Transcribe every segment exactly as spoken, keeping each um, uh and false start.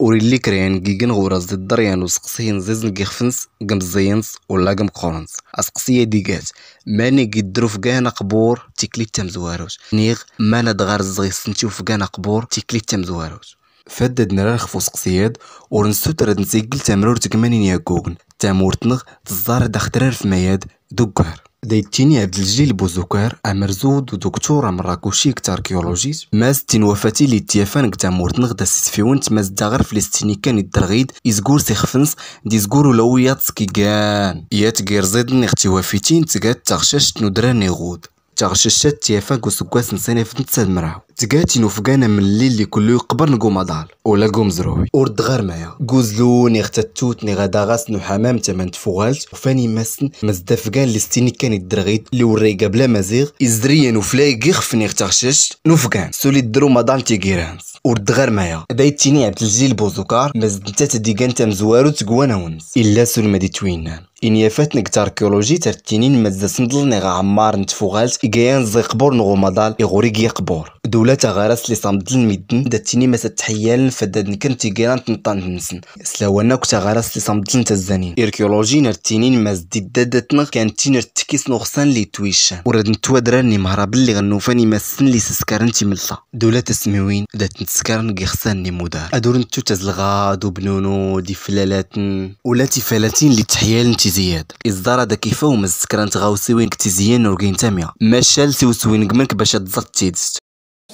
Ur illi kra yan gign ɣur-as d-iḍḍar yan useqsi inẓiẓn g-ixf-ns, g-imẓẓi-ns, ulla g-imqqur-ns. Aseqsi ad-igat: mani g-iddr ufgan aqbur tiklit tamzwarut? Niɣ mani ad-ɣar-zẓ ɣ-isnt i ufgan aqbur tiklit tamzwarut? Faddad nrar xf useqsi-ad, ur nsutr ad-nsiggl tamrurt g-iman-in yaggugn. Tamurt-nɣ tẓẓar ad-aɣ-trar f mayad d-uggar. Da ittini Ɛebdelǧlil Buzukar, amerzud uduktur amrakuci g-tarkyulujit, mast tinwafat illi ityafan g-tamurt-nɣ da sisfiwnt mast daɣ rfl-is tinikan iddrɣid izgur s-ixf-ns, d-izgur ula wiyaḍ s-kigan. Yat g-irẓiḍn iɣ tiwafitin tgat taɣcact n-udrar n-iɣud. Taɣcact-ad tyafa g-usggwas n-sinifn d-tadmraw. Tgat inufgan amlli illi kullu iqbr n-g-umaḍal ula g-umẓruy. Ur-d ɣar maya, g-uzlun iɣ tattut niɣ adaɣas n-uḥamam tama n-tfuɣalt, ufan imassn mast d-afgan lli s-tinikan iddrɣid lli wrra iga bla maziɣ izri yan uflay g-ixf niɣ taɣcact n-ufgan s-ul iddr umaḍal n-tigira-ns. Ur-d ɣar maya, da ittini Ɛebdelǧlil Buzukar mast d-nttat ad-igan tamzwarut g-wanaw-ns illa s-ul mad-itwinnan. Inyafatn g-tarkyulujit ar-ttinin mast d-asmḍln iɣ aɛmmar n-tfuɣalt iga yan ẓẓ iqbur n-uɣumaḍal iɣur ig-iqbur. D-ula taɣarast lli samḍln middn da ttini mast ad-tḥiyaln faddad nkr n-tigira n-tnṭṭant-nsn. S-lawan akk taɣarast lli samḍln tazzanin irkyulujin ar-ttinin mast d-iddadatn-nɣ kan ttin ar-ttkisn uɣsan lli itwiccan ur ad-ntwadrar n-imhrabln lli ɣ-nnufan imassn lli s-skarn timlla. D-ula tasmiwin da tntskar g-ixsan n-imudar. Ad-ur nttu tazlɣa d-ubnunu d-iflalatn ula tifalatin lli ttḥyaln tiziyyad. Iẓḍar ad-ak-ifaw mast skrant tɣawsiwin g-tiziyya n-urgin tamya. Macal siwswin g-mnk bac ad-tẓat tidst.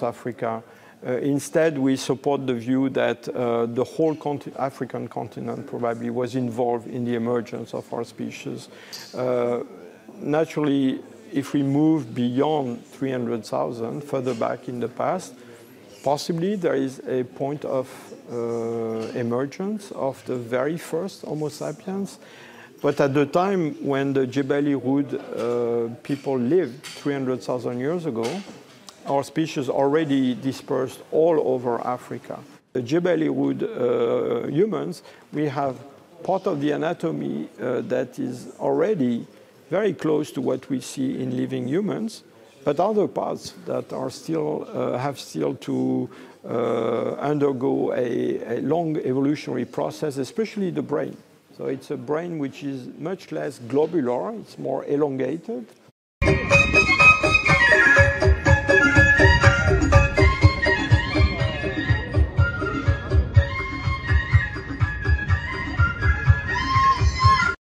Africa. Uh, instead, we support the view that uh, the whole conti- African continent probably was involved in the emergence of our species. Uh, naturally, if we move beyond three hundred thousand, further back in the past, possibly there is a point of uh, emergence of the very first Homo sapiens. But at the time when the Jebel Irhoud uh, people lived three hundred thousand years ago, our species already dispersed all over Africa. The Jebel Irhoud uh, humans, we have part of the anatomy uh, that is already very close to what we see in living humans, but other parts that are still uh, have still to uh, undergo a, a long evolutionary process, especially the brain. So it's a brain which is much less globular, it's more elongated.